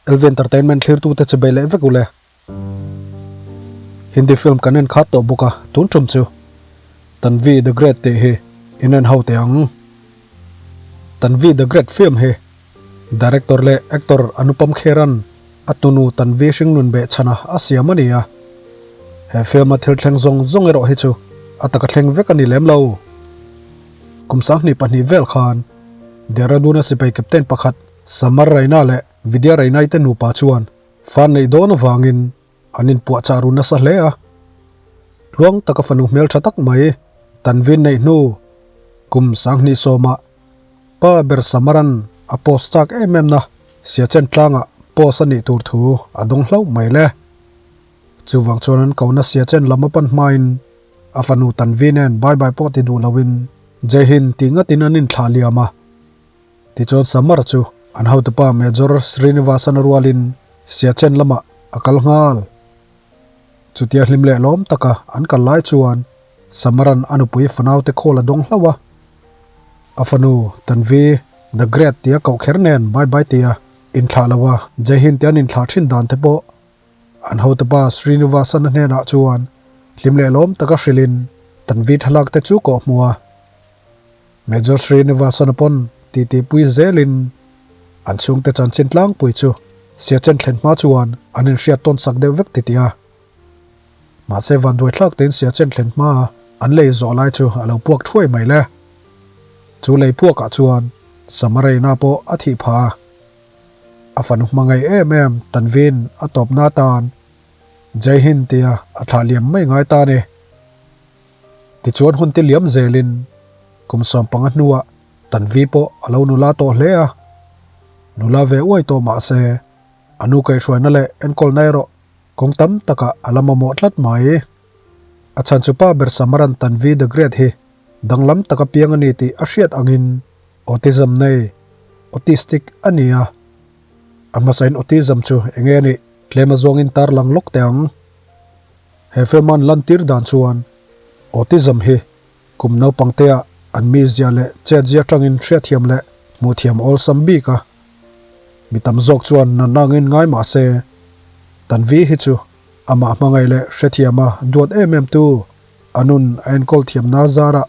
LV Entertainment thlirtute chi bei leh vek ule. Hindi film kan en khat tawh bawk a, tun tum chu Tanvi the Great tih hi in en ho teh ang. Tanvi the Great film hi director leh actor Anupam Kheran a tunu Tanvi hringnun beh chhana a siam a ni a. He film a thil thleng zawng zawng erawh hi chu a taka thleng vek a ni lem lo. Kum 22 vel khan Dehradun a sipai captain pakhat Samar Raina leh Vidya Rainai te nupa chuan fan neih dawn avangin an inpuahchah ru nasa hle a. Tluang taka fanu hmeltha tak mai Tanvin neih hnu kum 20 sawmah pa ber Samaran a post chak em em na Siachen tlangah post a nih tur thu a dawng hlauh mai le. Chuvang chuan an kona Siachen lam a pan hmain a fanu Tanvi nen bye bye pawh ti duh loin Jai Hind tih ngatin an inthlah liam a. Tichuan Samar chu an hotupa Major Srinivasan rualin Siachen lamah a kal nghal. Chutia hlim leh lawm taka an kal lai chuan Samaran a nupui fanaute call a dawng hlauh a. A fanu Tanvi the Great tia koh kher nen bye bye tia inthlah lo a, Jai Hind tia an inthlah thin dan te pawh an hotupa Srinivasan a hnenah chuan hlim leh lawm taka hrilhin Tanvi thlalak te chu kawh hmu a. Major Srinivasan a pawn titi pui zelin an chhungte chanchin tlangpui chu Siachen thlen hma chuan an inhriat tawn sak deuh vek titi a. Mahse vanduai thlak tein Siachen thlen hma an lei zawh lai chu a lo puak thuai mai le. Chu lei puakah chuan Samaraina pawh a thih phah a. A fanu hmangaih em em Tanvin a tawpna atan Jai Hind tia a thlah liam mai ngai ta a ni. Tichuan hun te liam zelin kum 15 hnuah Tanvi pawh a lo nula tawh hle a. Nula ve uai tawh mah se a nu kaihhruaina leh enkawlna erawh kawng tam takah a la mamawh tlat mai. A chhan chu pa ber Samaran Tanvi the Great hi danglam taka piang a ni tih a hriat angin autism nei, autistic, a ni a. A hmasain autism chu eng nge a nih tlem a zawngin tarlang lawk teh ang. He film an lantir dan chuan autism hi kum naupang tea an mizia leh chetzia atangin hriatthiam leh hmuhthiam awlsam bik a. Mi tam zawk chuan natna angin ngai mah se, Tanvi hi chu amah hmangaih leh hrethiama duat em em tu a nun a enkawl thiamna zarah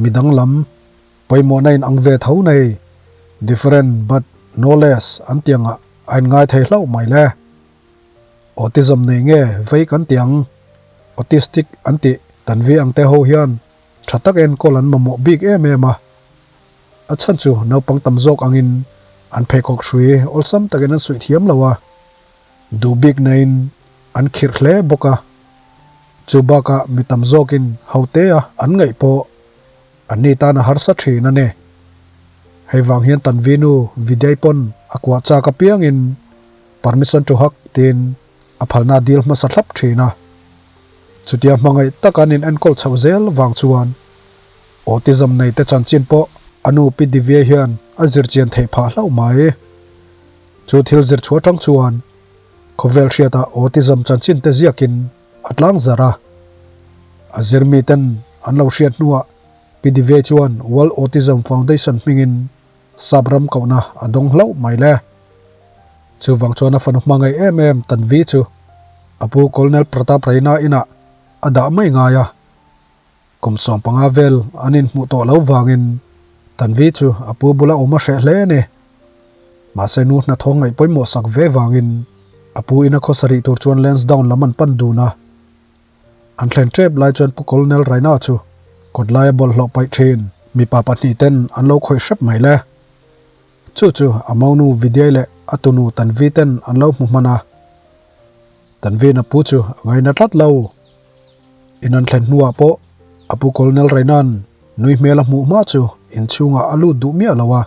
mi danglam pawimawhna in ang ve tho nei, different but no less an ti angah a inngai thei hlauh mai le. Autism nei nge vei kan ti ang? Autistic an tih Tanvi ang te ho hian tha tak enkawl an mamawh bik em em a. A chhan chu naupang tam zawk angin an pheikhawk hrui awlsam takin an suih thiam lo a, duh bik naiin an khirh hle bawk a. Chu bakah mi tam zawkin hotea an ngaih pawh anni tan a harsa thin a ni. Hei vang hian Tanvi nu Vidya pawn a kuah chak apiangin permission to hug tiin a phalna dil hmasa thlap thin a. Chutia hmangaih taka an in enkawl chhoh zel vang chuan autism nei te chanchin pawh a nu Pi Divya hian a zir chian theih phah hlauh mai. Chu thil zir chhuah atang chuan khawvel hriatah autism chanchin te ziakin a tlang zarh a. A zirmi ten an lo hriat hnuah Pi Divya chuan World Autism Foundation hmingin sap ram kohna a dawng hlauh mai le. Chuvang chuan a fanu hmangaih em em Tanvi chu a pu Colonel Pratap Raina inah a dah mai ngai a. Kum 15 vel an inhmuh tawh lo vangin Tanvi chu a pu bula awm a hreh hle a ni. Mahse nu hnathawng ngaih pawimawh sak ve vangin a pu ina khawsarih tur chuan Lansdowne lam an pan dun a. An thlen tep lai chuan Pu Colonel Raina chu kawt laia bawlhhlawh paih thin mipa pahnih ten an lo khawih hrep mai le. Chu chu a monu Vidyai leh a tunu Tanvi ten an lo hmu hman a. Tanvi'n a pu chu a ngaina tlat lo. In an thlen hnuah pawh a pu Colonel Raina'n nui hmel a hmuh hma chu inchhungah a lut duh miah lo a.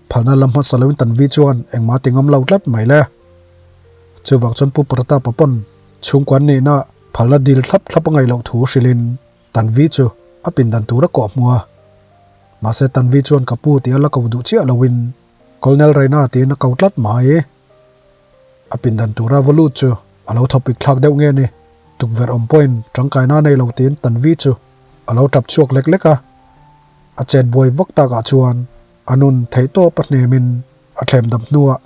Phalna lam hmasa loin Tanvi chuan engmah ti ngam lo tlat mai le. Chuvang chuan Pu Pratap-a pawn chhungkuan nihna phalna dil thlap thlap a ngaih loh thu hrilhin Tanvi chu a pindan tur a kawh hmu a. Mahse Tanvi chuan ka pu tih a la ko duh chiah loin Colonel Raina tiin a ko tlat mai. A pindan tura va lut chu a lo thawpik thlak deuh nge ni, tukverh awm pawhin tangkaina a nei lo tiin Tanvi chu a lo tap chhuak lek lek a. A chet buai vak takah chuan a nun theihtawp a hnemin a thlem dam hnuah.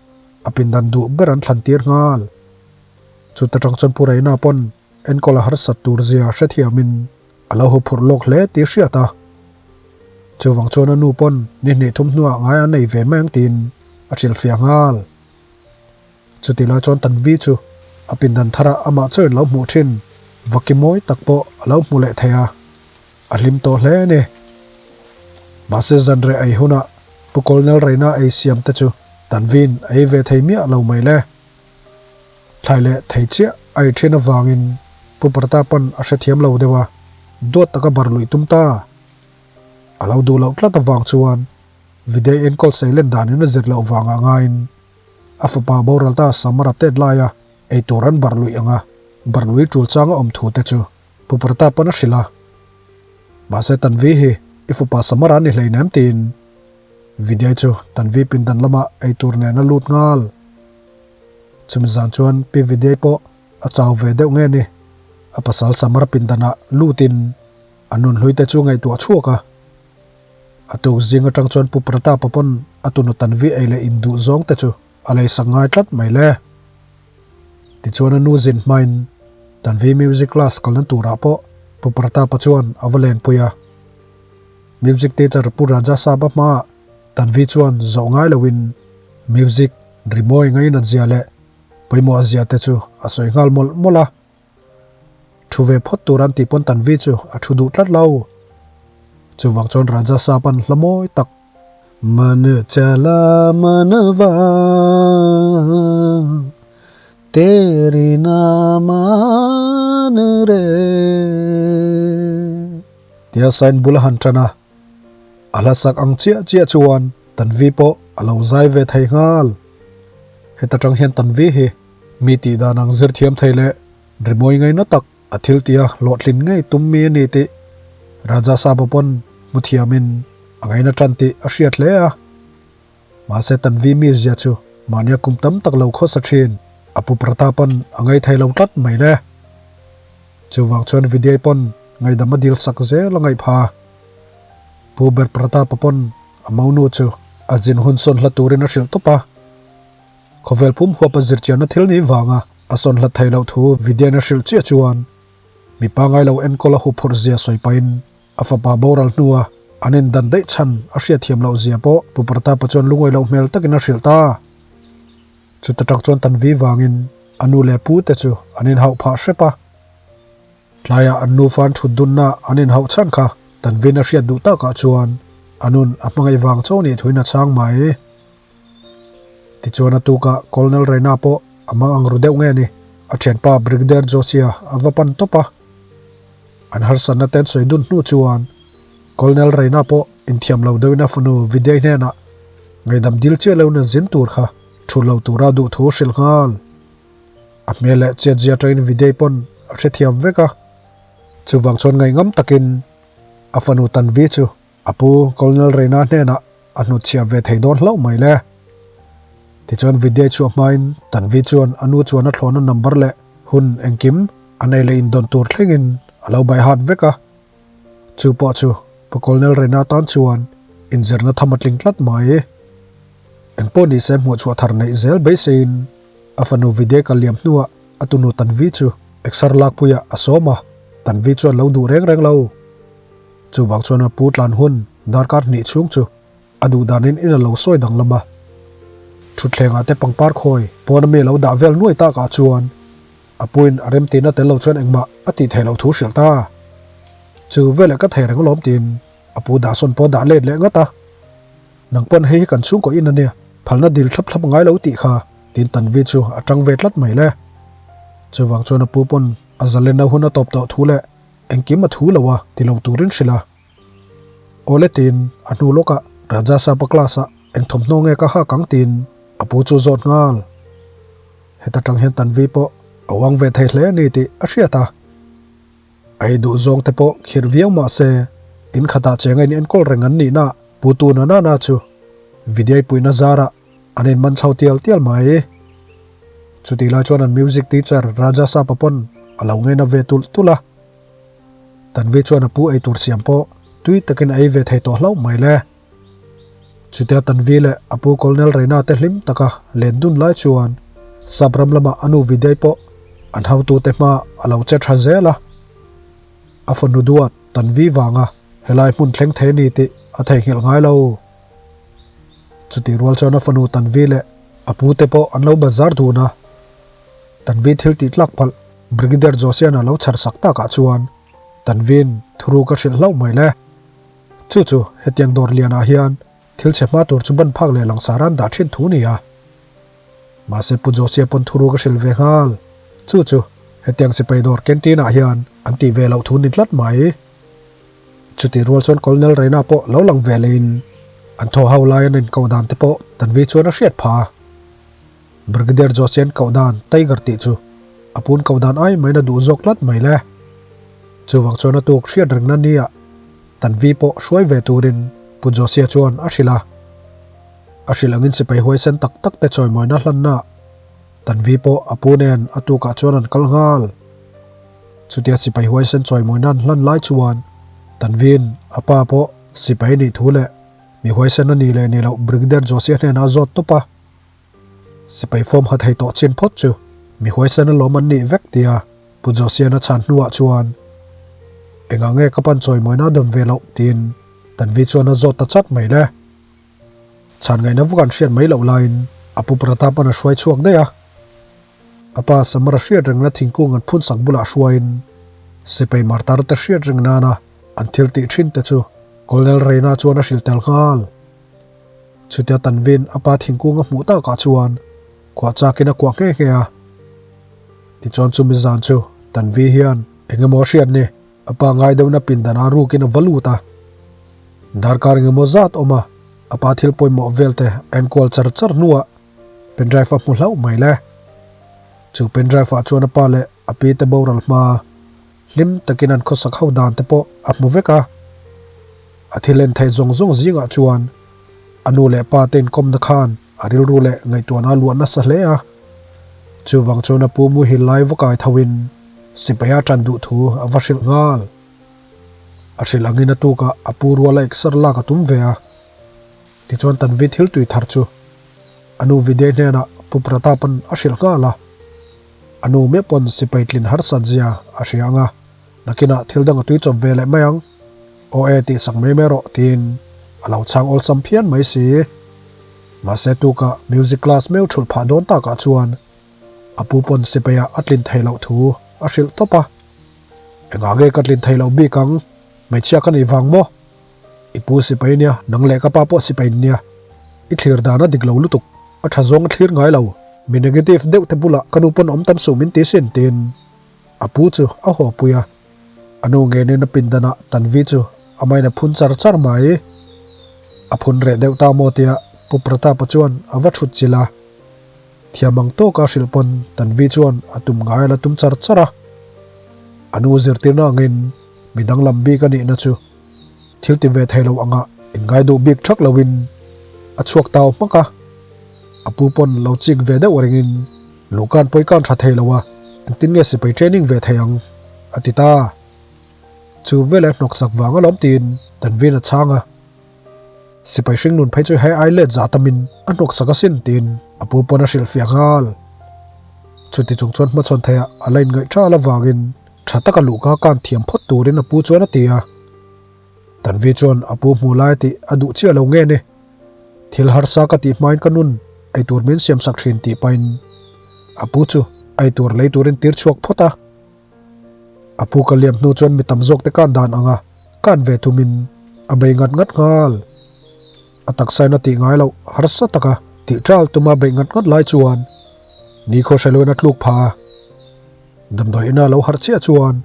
a pindan duh ber an thlan tir nghal. Chuta tang chuan Pu Raina pawn enkawl a harsat tur zia hrethiamin a lo huphurh lawk hle tih hriat a. Chuvang chuan a nu pawn ni hnih thum hnuah ngai a nei ve mai ang tiin a hrilhfiah nghal. Chuti lai chuan Tanvi chu a pindan tharah amah chuan lo hmuh thin vaki mawi tak pawh a lo hmu leh thei a, a hlim tawh hle a ni. Mahse zanreh ei hunah Pu Colonel Reina ei siam te chu Tanvi'n a ei ve thei miah lo mai le. Thlai leh thei chiah a ei thin avangin Pu Pratapan a hrethiam lo deuh a, duat taka bar luih tum ta. A lo duh loh tlat avang chuan Videi enkawl seilen danin a zir loh vangah ngaiin A fapa boral ta Samara tet laia ei tur an barh luih ang a, barh lui tul chang a awm thu te chu Pu Pratap-a'n a hrilh a. Mahse Tanvi hi i fapa Samara ni hleinem tiin Vidya chu Tanvi pindan lamah ei tur nen a lut nghal. Chumi zan chuan Pi Vidya pawh a chau ve deuh nge ni, a pasal Samara pindanah lutin a nunhlui te chu ngaihtuah chhuak a. A tuk zing atang chuan Pu Pratapa pawn a tunu Tanvi ei leh induh zawng te chu a lei sak ngai tlat mai le. Tichuan a nu zin hmain Tanvi music class kalna turah pawh Pu Pratapa chuan a va lenpui a. Music teacher Pu Raja Saba hmaah Tanvi chuan zawh ngai loin music rimawi ngainat zia leh pawimawh zia te chu a sawi nghal mawlh mawlh a. Thu ve phawt tur an tih pawn Tanvi chu a thu duh tlat lo. Chuvang chuan Raja Sahab-a'n hla mawi tak. Man chala manva teri na maan re tia sign bul a han tan a, a hla sak ang chiah chiah chuan Tanvi pawh a lo zai ve thei nghal. Heta tang hian Tanvi hi Mi tih dan ang zir thiam thei leh rimawi ngaina tak a thil tia hlawhtlin ngei tum mi a ni tih Raja Saba pawn hmu thiamin a ngaina tan tih a hriat hle a. Mahse Tanvi mizia chu mahnia kum tam tak lo khawsa thin a pu Pratapan a ngai thei lo tlat mai le. Chuvang chuan Vidyai pawn ngaidam a dil sak zel a ngaih pha. Pu ber Pratapa pawn a monu chu a zin hun sawn hla turin a hrilh tawp a. Khawvel pum huapa zirchianna thil ni vanga a sawn hlat thei loh thu Vidian a hrilh chiah chuan mi pangngai lo enkawl a huphurh zia sawi pahin a fapa boral hnua an indan daih chhan a hriatthiam loh zia pawh Pu Pratapa chuan lungawi loh hmel takin a hrilh ta. Chuta tak chuan Tanvi vangin a nu leh pu te chu an inhauh phah hrep a. Tlaiah an nufa an thut dunna an inhauh chhan kha Tanvin a hriat duh takah chuan a nun a hmangaih vang chaw nih thuin a chhang mai. Tichuan a tukah Colonel Raina pawh a mang ang ru deuh nge ni, a thianpa Brigadier Joshia a va pan tawp a. An harsatna te an sawi dun hnu chuan Colonel Raina pawh inthiam lo deuhin a fanu Vidyai hnenah ngaihdam dil chiah loin an zin tur kha thu lo tura duh thu hrilh nghal. A hmel leh chet zia atangin Vidyai pawn a hrethiam vek a, chuvang chuan ngaihngam takin a fanu Tanvi chu a pu Colonel Reina hnenah a hnutchhiah ve thei dawn hlauh mai le. Tichuan Vidyai chhuah hmain Tanvi chuan a nu chuan a thlawhna number leh hun engkim a nei leh indawn tur thlengin a lo bai hat vek a. Chu pawh chu pu Colonel Reina tan chuan inzirna tham a tling tlat mai. Engpawh nise hmuhchhuah thar neih zel beiseiin A fanu Vidya kal liam hnuah a tunu Tanvi chu exer lakpuiah a sawm a, Tanvi chuan lo duh reng reng lo. Chuvang chuan a pu tlan hun darkar hnih chhung chu a duh danin in a lo sawi danglam a. Thutthlengah te pangpar khawi pawn ami lo dah vel nuai takah chuan a puin a remtina tel lo chuan engmah a tih theih loh thu hrilh ta. Chu veleh ka thei reng alawm tiin a pu dahsawn pawh a dah let leh ngat a. Nang pawn hei hi kan chhungkaw in a nia, phalna dil thlap thlap ngai lo tih kha, tiin Tanvi chu a tang ve tlat mai le. Chuvang chuan a pu pawn a zalenna hun a tawp tawh thu leh engkim a thu lo a ti lo turin hrilh a. Awle tiin a hnu lawkah Raja Sapa class ah eng thawmhnaw nge ka hak ang tiin a pu chu zawt nghal. Heta tang hian Tanvi pawh a uang ve thei hle a ni tih a hriat a. A ei duh zawng te pawh khirh viau mah se in khatah cheng a in enkawl reng an nihna Pu Tu na na na chu Vidyai puihna zarah an in man chho tial tial mai. Chutih lai chuan an music teacher Raja Sapa pawn a lo ngaina ve tulh tulh a. Tanvi chuan a pu ei tur siam pawh tui takin a ei ve thei tawh hlauh mai le. Chutia Tanvi leh a pu Colonel Reina te hlim taka len dun lai chuan sap ram lama a nu Vidai pawh an hotute hma a lo che tha zel a. A fanu duat Tanvi vanga helai hmun thleng thei a ni tih a theihnghilh ngai lo. Chutih rual chuan a fanu Tanvi leh a pu te pawh an lo bazar dun a. Tanvi thil tih tlak palh Brigadier Josiana lo chhar sak takah chuan Tanvin thuru ka hrilh hlauh mai le. Chu chu hetiang dawr lianah hian thil chhe hma tur chu ban phak leh langsar an dah thin thu ni a. Mahse Pu Josia pawn thuru ka hrilh ve nghal. Chu chu hetiang sipai dawr canteen ah hian an tih ve loh thu ni tlat mai. Chutih rual chuan Colonel Reina pawh lo lang ve lehin an thaw ho lai an inkoh dan te pawh Tanvi chuan a hriat pha. Brigadier Josian koh dan Tiger tih chu a pun koh dan ai main a duh zawk tlat mai le. Chuvang chuan a tuk hriat rengna nia Tanvi pawh hruai ve turin Pu Josia chuan a hrilh a. A hrilh angin sipai huaisen tak tak te chawimawina hlanna Tanvi pawh a pu nen a tukah chuan an kal nghal. Chutia sipai huaisen chawimawina an hlan lai chuan Tanvi'n a pa pawh sipai nih thu leh mi huaisen a nih leh nih loh Brigadier Josia hnenah a zawt tawp a. Sipai form ha thei tawh chin phawt chu mi huaisen a lawm an nih vek tia Pu Josiana chhan hnuah chuan engah nge ka pan chawimawina a dawm ve loh tiin Tanvi chuan a zawt ta chat mai le. Chhan ngaihna vuk an hriat mai loh laiin a pu Pratap-a'n a hruai chhuak daih a. A pa Samara hriat rengna thingkung an phun sak bulah hruaiin sipai martar te hriat reng nana an thil tih thin te chu Colonel Reina chuan a hrilh tel nghal. Chutia Tanvin a pa thingkung a hmuh takah chuan kuah chakin a kuah nghe nghe a. Tichuan chumi zan chu Tanvi hian eng emaw a hriat ni, a pa ngai deuhna pindan a rukin a va lut a. Darkar eng emaw zat awm a, a pa thil pawimawh vel te a enkual char char hnuah pendrive a hmu hlauh mai le. Chu pendrive ah chuan a pa leh a pi te boral hma hlim takin an khawsak ho dan te pawh a hmu vek a. A thil en theih zawng zawng zingah chuan a nu leh pa te inkawmna khan a rilru leh ngaihtuahna a luah nasa hle a. Chuvang chuan a pu muhil lai va kai thoin sipai a tan duh thu a va hrilh nghal. A hrilh angin a tukah a pu ruala exer lak a tum ve a. Tichuan Tanvi thil tui thar chu a nu Vidya hnenah Pu Pratap-a'n a hrilh nghal a. A nu meuh pawn sipai tlin harsat zia a hria ang a, nakinah thil dang a tui chawp ve leh mai ang. Aw e tih sak mai mai rawh tiin a lo chhang awlsam phian mai si. Mahse tukah music class meuh thulh phah dawn takah chuan a pu pawn sipaiah a tlin theih loh thu a hrilh tawp a. Engah nge ka tlin theih loh bik ang? Hmeichhia ka nih vang maw? I pu sipai nia, nang leh ka pa pawh sipai nia. I thlir dan a dik lo lutuk, a tha zawng a thlir ngai lo. Mi negative deuh te bulah ka nu pawn awm tam suh min ti sin tiin a pu chu a haw pui a. A nu nge nen a pindanah Tanvi chu a main a phun char char mai. A phun reh deuh ta maw tia Pu Pratapa chuan a va thut chilh a. Thiam ang tawka hrilh pawn Tanvi chuan a tum ngai a la tum char char a. A nu zirtirna angin mi danglam bik a nihna chu thil ti ve thei lo anga inngai duh bik thak loin a chhuak tau hmak a. A pu pawn lo chik ve deuh rengin luhkan pawikan tha thei lo a, engtin nge sipai training ve thei ang a ti ta. Chu veleh hnawksak vang alawm tiin Tanvin a chhang a. Sipai hringnun phei chu he ai let zah tamin a hnawksak asin tiin a pu pawn a hrilhfiah nghal. Chuti chung chuan hmachhawn theiah a la inngaih tha al avangin tha taka luhka kan thiam phawt turin a pu chuan a ti a. Tanvi chuan a pu hmu lai tih a duh chiah lo nge ni. Thil harsa ka tih hmain ka nun eitur min siamsak thin tih pahin a pu chu eitur lei turin tir chhuak phawt a. A pu ka liam hnu chuan mi tam zawk te kan dan ang a, kan ve thumin a bei ngat ngat nghal. A taksain a tih ngai loh harsa taka tih ṭal tuma beih ngat ngat lai chuan nikhaw hreloin a tluk pha a. Damdawi ina lo harh chiah chuan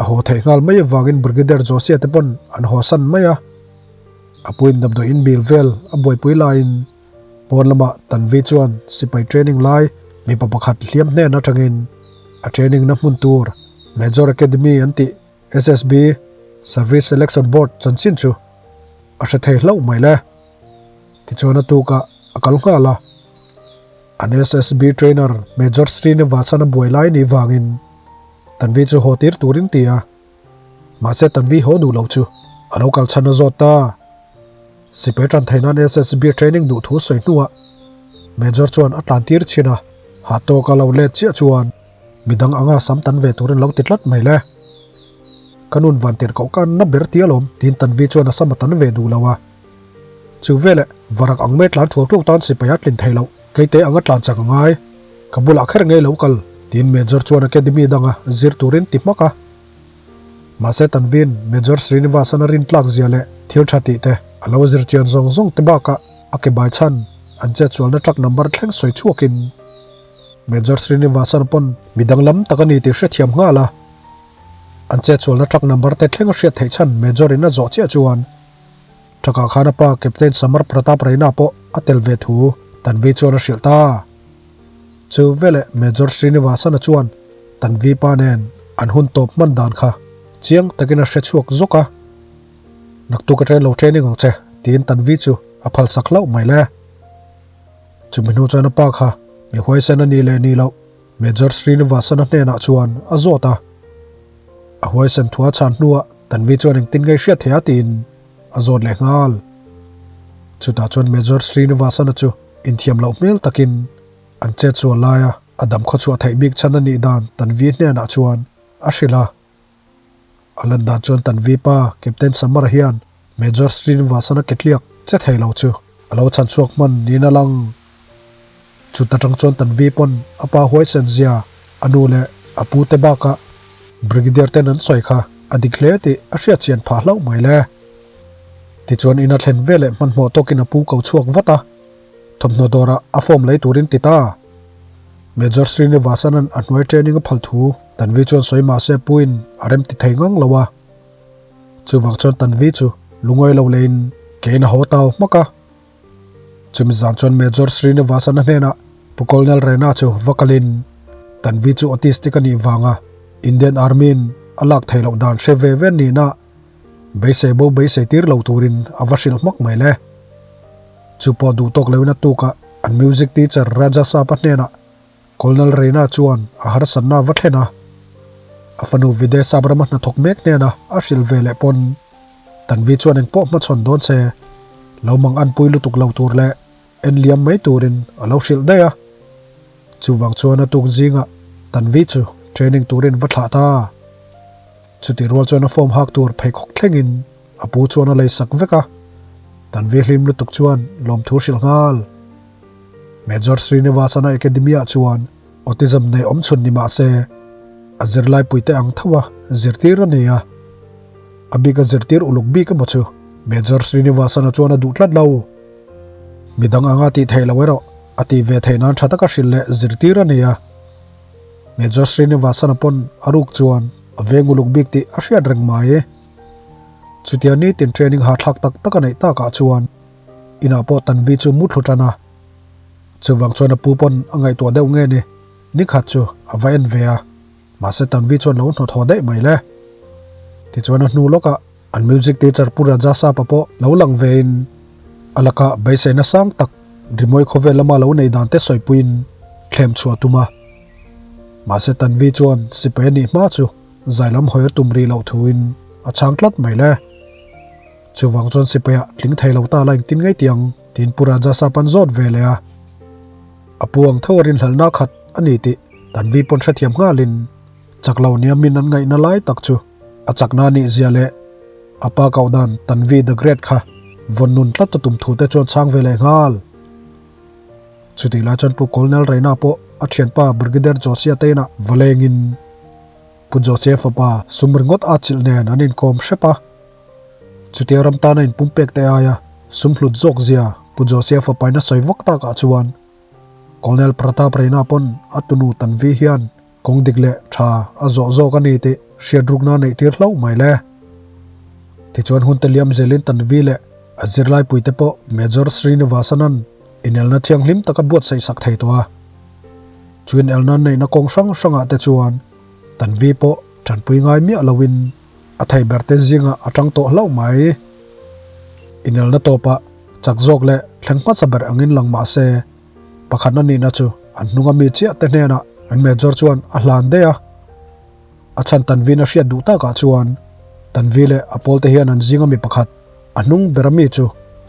a haw theih nghal mai avangin Brigadier Josia te pawn an haw san mai a. A puin damdawi in bil vel a buaipui laiin pawn lamah Tanvi chuan sipai training lai mipa pakhat hliam hnen atangin a training na hmun tur Major Academy an tih SSB, Service Selection Board, chanchin chu a hre thei hlauh mai le. Tichuan a tukah a kal nghal a. An SSB trainer Major Srinivasan a buai lai nih vangin Tanvi chu haw tir turin ti a. Mahse Tanvi haw duh lo chu a lo kal chhan a zawt ta. Sipai tan theih nan SSB training duh thu sawi hnuah Major chuan a tlan tir chhin a, hah tawk a lo let chiah chuan midang anga sam tan ve turin lo ti tlat mai le. Ka nun van tirh koh ka na ber ti alawm tiin Tanvi chuan a sam a tan ve duh lo a. Chu veleh varak ang mai tlan thuak thuak tan sipai a tlin thei loh. Keite anga tlan chak a ngai. Ka bulah kher ngei lo kal tiin Major chuan academy danga zir turin ti hmak a. Mahse Tanvin, Major Srinivasan a rin tlak zia leh thil tha tih te a lo zir chian zawng zawng te bakah a ke bai chhan an chet sualna truck number thleng sawi chhuakin Major Srinivasan pawn mi danglam tak a ni tih hrethiam nghal a. An chet sualna truck number te thleng a hriat theih chhan Major in a zawh chiah chuan truck ah khan a pa Captain Samar Pratap Raina pawh a tel ve thu Tanvi chuan a hrilh ta. Chu veleh Major Srinivasana chuan Tanvi pa nen an hun tawp hman dan kha chiang takin a hre chhuak zawk a. Naktuk atang lo training ang che tiin Tanvi chu a phal sak hlauh mai le. Chumi hnu chuan a pa kha mi huaisen a ni leh ni loh Major Srinivasana hnenah chuan a zawt a. A huaisen thua chhan hnuah Tanvi chuan engtin nge hriat thei a tiin a zawt leh nghal. Chutah chuan Major Srinivasana chu inthiam loh hmel takin an chet sual laia a dam khawchhuah theih bik chhan a nih dan Tanvi hnenah chuan a hrilh a. A lan dan chuan Tanvi pa Captain Samara hian Major Srinivasana ketliak che thei lo chu a lo chhan chhuak hman niin a lang. Chuta tang chuan Tanvi pawn a pa huaisen zia a nu leh a pu te bakah Brigadier ten an sawi kha a dik hle tih a hriat chian phah hlauh mai le. Tichuan ina thlen veleh hmanhmawh tawkin a pu ko chhuak vat a. Thawmhnaw dawrah a form lei turin ti ta. Major Srinivasan-a'n a hnuai training a phal thu Tanvi chuan sawi mah se puiin a rem ti thei ngang lo a. Chuvang chuan Tanvi chu lungawi lo leiin kein a haw tau hmak a. Chumi zan chuan Major Srinivasan-a hnenah Pu Colonel Rena chu va kalin Tanvi chu autistic a nih vanga Indian Army-in a lak theih loh dan hre ve ve nihna Beisei bo beisei tir lo turin a va hrilh hmak mai le. Chu pawh duh tawk loin a tukah an music teacher Raja Sapa hnenah Colonel Reina chuan a harsatna a va thlen a. A fanu Videh Sap rama hnathawk mek hnena a hrilh ve leh pawn Tanvi chuan engpawh hmachhawn dawn se lo mang anpui lutuk lo tur leh en liam mai turin a lo hrilh daih a. Chuvang chuan a tuk zingah Tanvi chu training turin va thlah ta. Chutih rual chuan a form hak tur pheikhawk thlengin a pu chuan a lei sak vek a, Tanvi hlim lutuk chuan lawmthu hrilh nghal. Major Srinivasana Academy-ah chuan autism nei awm chhun ni mah se, a zirlaipuite ang tho a zirtir a ni a. A bik a zirtir uluk bik emaw chu Major Srinivasana chuan a duh tlat lo. Midang anga tih theih loh erawh a tih ve theih nan tha taka hrilh leh zirtir a ni a. Major Srinivasana pawn a ruk chuan a veng uluk bik tih a hriat reng mai. Chutia nitin training hahthlak tak tak a neih takah chuan inah pawh Tanvi chu mu thlu tan a. Chuvang chuan a pu pawn a ngaihtuah deuh nge ni, nikhat chu a va en ve a. Mahse Tanvi chuan lo hnawt haw daih mai le. Tichuan a hnu lawkah an music teacher Pu Raja Sapa pawh lo lang vein a lakah beiseina sang tak rimawi khawvel lama lo nei dan te sawipuiin thlem chhuah a tum a. Mahse Tanvi chuan sipai a nih hma chu zai lam hawi a tum rih loh thuin a chhang tlat mai le. Chuvang chuan sipaiah tling thei lo ta la engtin ngei tiang tiin Pu Raja Sap an zawt ve leh a. A pu ang tho a rinhlalhna khat a ni tih Tanvi pawn hrethiam nghalin chak lo niamin an ngaihna lai tak chu a chakna a nih zia leh a pa koh dan Tanvi the Great kha vawn nun tlat a tum thu te chuan chhang ve leh nghal. Chutih lai chuan Pu Colonel Reina pawh a thianpa Brigadier Josia te inah va lengin Pu Josia fapa sum ringawt a chilh nen an inkawm hrep a. Chutia ram tana inpumpek te aia sum hlut zawk zia Pu Josia fapain a sawi vak takah chuan Colonel Pratap Reina pawn a tunu Tanvi hian Kawng dik leh tha a zawh zawk a ni tih hriat rukna neih tir hlauh mai le. Tichuan hun te liam zelin Tanvi leh a zirlaipuite pawh Major Srinivasanan inelna thianghlim taka buatsaih sak thei tawh a. Chu inelna neihna kawng hrang hrangah te chuan Tanvi pawh tanpui ngai miah loin a thei ber te zingah a tang tawh hlauh mai. Inelna tawpah chak zawk leh thleng hmasa ber angin lang mah se, Pakhatna nihna chu an hnunga mi chiah te hnenah an major chuan a hlan daih a. A chhan Tanvin a hriat duh takah chuan Tanvi leh a pawl te hian an zinga mi pakhat a hnung ber ami chu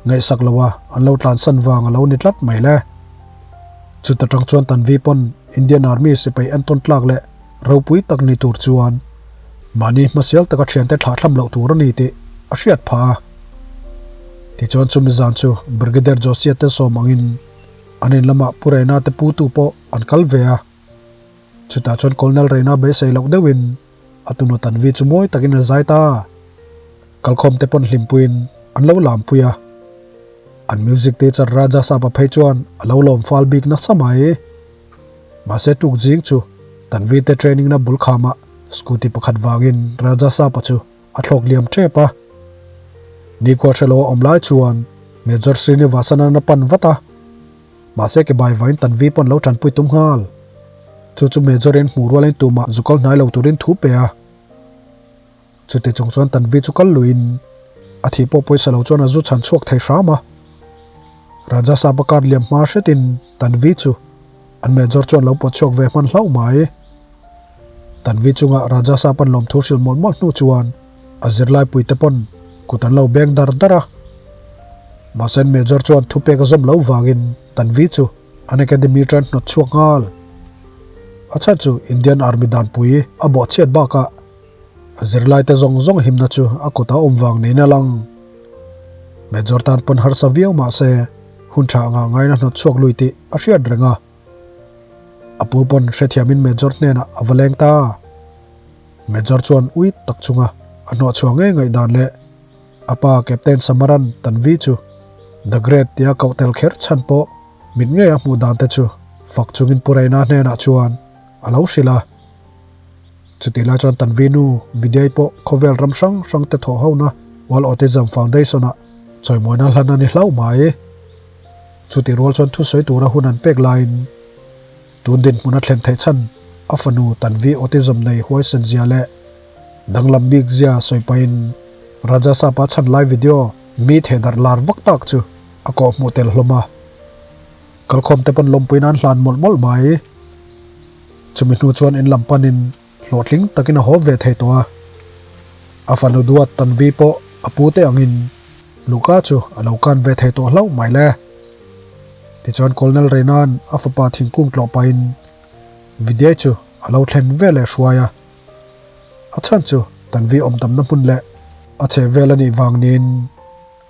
Ngaihsak lo a an lo tlansan vang a lo ni tlat mai le. Chuta tang chuan Tanvi pawn Indian Army sipai entawn tlak leh ropui tak ni tur chuan mahni hmasial taka thiante thlahthlam loh tur a ni tih a hriat phah a. Tichuan chumi zan chu Brigadier Josia te sawm angin an in lamah Pu Reina te putu pawh an kal ve a. Chutah chuan Colonel Reina beisei loh deuhin a tunu Tanvi chu mawi takin a zai ta. Kalkhawm te pawn hlimpuiin an lo lampui a. An music teacher Raja Sapa phei chuan a lo lawm fal bik nasa mai. Mahse tuk zing chu Tanvi te training na bul khamah scooty pakhat vangin Raja Sapa chu a thlawk liam tep a. Nikhua hrelo a awm lai chuan Major Srinivasan-a'n a pan vat a. Mahse ke bai vain Tanvi pawn lo tanpui tum nghal. Chu chu Major-in hmuh rualin tumah zu kal hnai lo turin thu pe a. Chuti chung chuan Tanvi chu kal luiin a thih pawh pawisa lo chuan a zu chhan chhuak thei hram a. Raja Sapa kar liam hma hretin Tanvi chu an Major chuan lo pawt chhuak ve hman hlauh mai. Tanvi chunga Raja Sapa'n lawmthu hrilh mawlh mawlh hnu chuan a zirlai puite pawn kut an lo beng dar dar a. Mahse an Major chuan thupek a zawm lo vangin Tanvi chu an academy tan hnawt chhuak nghal. A chhan chu Indian Army danpui a bawhchhiat bakah A zirlaite zawng zawng himna chu a kutah awm vang niin a lang. Major tan pawn harsa viau mah se hun tha anga ngaina hnawt chhuak lui tih a hriat reng a. A pu pawn hrethiamin Major hnenah a va leng ta. Major chuan ui tak chunga a hnawh chhuah ngei ngaihdan leh a pa Captain Samaran Tanvi chu The Great tia koh tel kher chhan pawh mit ngei a hmuh dan te chu fak chungin Pu Reina hnenah chuan a lo hrilh a. Chutih lai chuan Tanvi nu Vidyai pawh khawvel ram hrang hrang te thawh hona World Autism Foundation ah chawimawina hlan a ni hlauh mai. Chutih rual chuan thusawi tura hun an pek laiin tun dinhmun a thlen theih chhan a fanu Tanvi Autism nei huaisen zia leh danglam bik zia sawi pahin Raja Sapa chhan lai video mi thehdarh lar vak tak chu a kawh hmuh tel hlawm a. Kalkhawm te pawn lawmpui nan hlan mawlh mawlh mai. Chumi hnu chuan in lam panin hlawhtling takin a haw ve thei tawh a. A fanu duat Tanvi pawh a pu te angin Luka chu a lo kan ve thei tawh hlauh mai le. Tichuan Colonel Reina'n a fapa thingkung tlawh pahin Vidyai chu a lo thlen ve leh hruai a. A chhan chu Tanvi awm tamna hmun leh a chheh vel a nih vang niin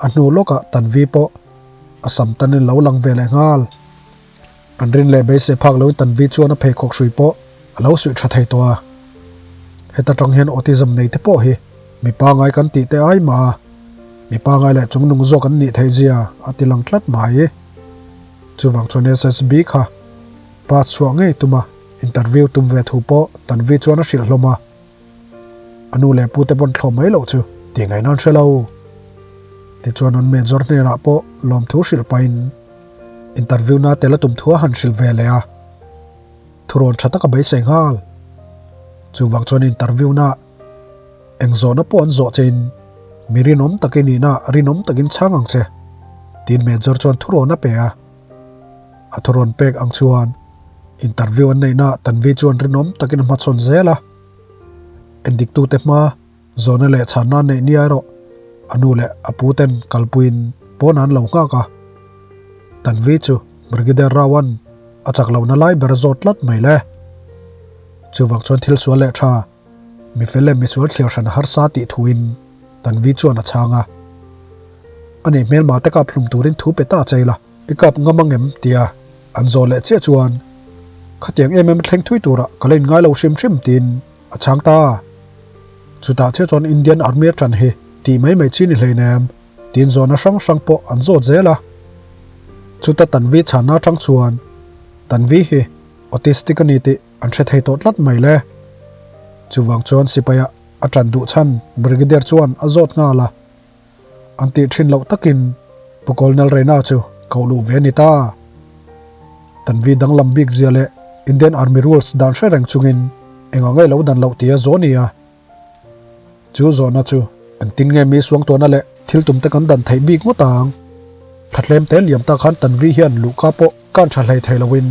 a hnu lawkah Tanvi pawh a sam tanin lo lang ve leh nghal. An rin leh beisei phak loin Tanvi chuan a pheikhawk hrui pawh a lo suih tha thei tawh a. Heta tang hian autism nei te pawh hi mi pangai kan tih te ai mah a, mi pangai leh chungnung zawk an nih theih zia a ti lang tlat mai. Chuvang chuan SSB kha pass chhuah ngei tum a, interview tum ve thu pawh Tanvi chuan a hrilh hlawm a. A nu leh pu te pawn thlawh mai loh chu tih ngaihna an hre lo. Tichuan an major hnenah pawh lawmthu hrilh pahin Interview na tel a tum thu a han hrilh ve leh a, thurawn tha tak a beisei nghal. Chuvang chuan interview na eng zawhna pawh an zawh chein mi rinawm tak i nihna rinawm takin chhang ang che tiin Major chuan thurawn a pe a. A thurawn pek ang chuan interview an neihna Tanvi chuan rinawm takin a hmachhawn zel a. Endiktute hma Zawhna leh chhanna neih nia erawh a nu leh a pu ten kalpuiin pawn an lo nghak a. Tanvi chu Brigadier Rao-a'n a chak lohna lai ber a zawt tlat mai le. Chuvang chuan thil sual leh tha, mi fel leh misual thliar hran a harsa tih thuin Tanvi chuan a chhang a. Ani hmelma te kap hlum turin thu pe ta chei la. I kap ngam ang em? tia an zawh leh chiah chuan khatiang em em thleng thui turah ka la inngai lo hrim hrim tiin A chhang ta. Chutah chiah chuan Indian Army a ṭan hi tih mai mai chi ni hleinem tiin zawhna hrang hrang pawh an zawt zel a. Chuta Tanvi chhanna aṭang chuan Tanvi hi autistic a ni tih an hre thei tawh tlat mai le. Chuvang chuan sipaia a ṭan duh chhan Brigadier chuan a zawt nghal a. An tih ṭhin loh takin Pu Colonel Reina chu koh luh ve a ni ta. Tanvi danglam bik zia leh Indian Army rules dan hre reng chungin eng a ngaih lo dan loh tia zawh a ni a. Chu zawhna chu engtin nge mi suangtuahna leh thil tum te kan dan theih bik ngawt ang? Thlatlem te liam ta khan Tanvi hian luhka pawh kan tha hlei thei loin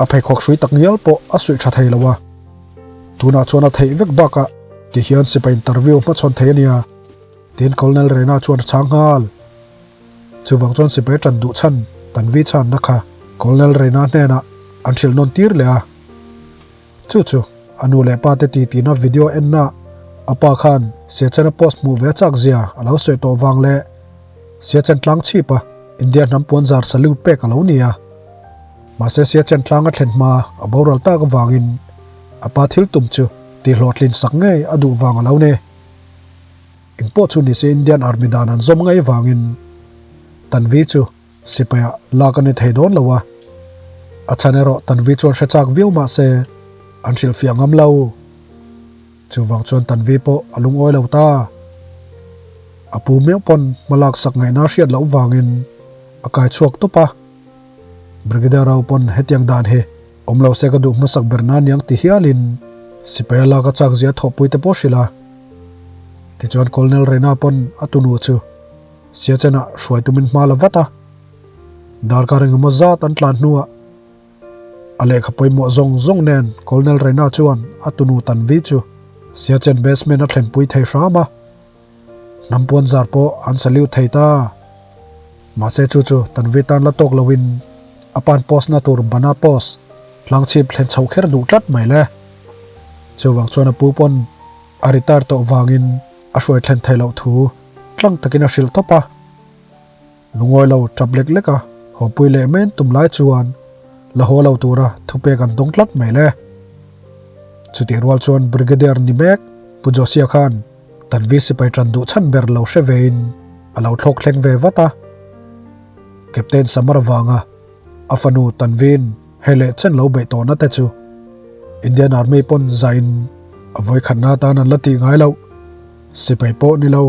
a pheikhawk hrui tak ngial pawh a suih tha thei lo a. Tunah chuan a theih vek bakah ti hian sipai interview hmachhawn thei a nia. Tin Colonel Reina chuan a chhang nghal. Chuvang chuan sipai tan duh chhan Tanvi chhanna kha Colonel Reina hnenah an hrilh nawn tir leh a. Chu chu a nu leh pa te titina video enna a pa khan Siachena post hmuh ve chak zia a lo sawi tawh vang leh Siachen tlang chhip a India hnam puanzar salute pek a lo ni a. Mahse Siachen tlang a thlen hma a boral tak avangin a pa thil tum chu tihhlawhtlin sak ngei a duh vang a lo ni. Engpawh chu nise Indian Army dan an zawm ngei vangin Tanvi chu Sipaia lak a ni thei dawn lo a, a chhan erawh Tanvi chuan hre chak viau mah se an hrilhfiah ngam lo. Chuvang chuan Tanvi pawh a lungawi lo ta. A pu meuh pawn hma lak sak ngaihna hriat loh vangin a kai chhuak tawp a. Brigadier Rao pawn hetiang dan hi awm lo se ka duh hmasak ber na niang ti hialin sipaia lak a chak zia thawhpui te pawh hrilh a. Tichuan Colonel Rena pawn a tunu chu Siachenah hruai tumin hma la vat a, darkar engemaw zat an tlan hnuah a lehkha pawimawh zawng zawng nen Colonel Raina chuan a tunu Tanvi chu Siachen basement a thlenpui thei hram a, hnam puan zar pawh an salute thei ta. Mahse chu chu Tanvi tan la tawk loin a pan post na tur bana post tlangchhip thlen chho kher duh tlat mai le. Chuvang chuan a pu pawn a retire tawh vangin a hruai thlen theih loh thu tlang takin a hrilh tawp a. Lungawi lo tap lek lek a, hawpui leh men tum lai chuan la haw lo tura thupek an dawng tlat mai le. Chutih rual chuan Brigadier ni mek Pu Josia khan Tanvi sipai tan duh chhan ber lo hre vein a lo thlawk thleng ve vat a. Captain Samar vanga a fanu Tanvi'n hei leh chen lo beih tawhna te chu Indian Army pawn zain a vawikhatna atan an la tih ngai loh. Sipai pawh ni lo,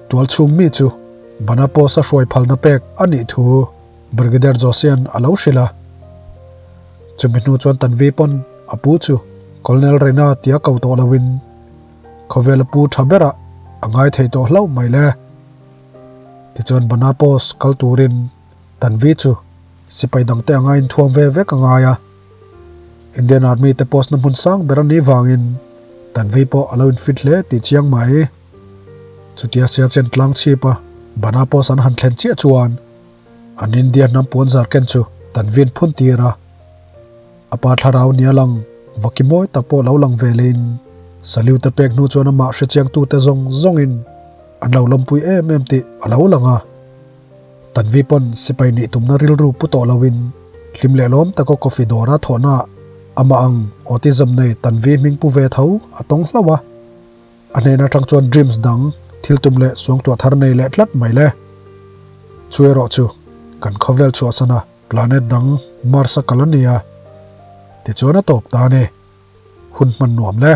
tual chhung mi chu Bana post a hruai phalna pek a nih thu Brigadier Josian a lo hrilh a. Chumi hnu chuan Tanvi pawn a pu chu Colonel Reina tia ko tawh loin khawvel a pu tha berah a ngai thei tawh hlauh mai le. Tichuan Bana post kal turin Tanvi chu sipai dangte anga inthuam ve vek a ngai a. Indian Army te post na hmun sang ber a nih vangin Tanvi pawh a lo infit hle tih chiang mai. Chutia Siachen tlang chhip a Bana post an han thlen chiah chuan an India hnam puan zar ken chu Tanvi'n phun tir a. A pa thlarau nia lang vaki mawi tak pawh lo lang ve lehin salute pek hnu chuan amah hrechiangtute zawng zawngin an lo lawmpui em em tih a lo lang a. Tanvi pawn sipai nih tumna rilru pu tawh loin hlim leh lawm taka coffee dawra thawhna amah ang autism nei Tanvi hming pu ve tho a tawng hlauh a. A hnen atang chuan dreams dang thil tum leh suangtuah thar nei leh tlat mai le. Chu erawh chu kan khawvel chhuahsana planet dang Mars a kal a nia. Tichuan a tawp ta a ni. Hun hman nuam le.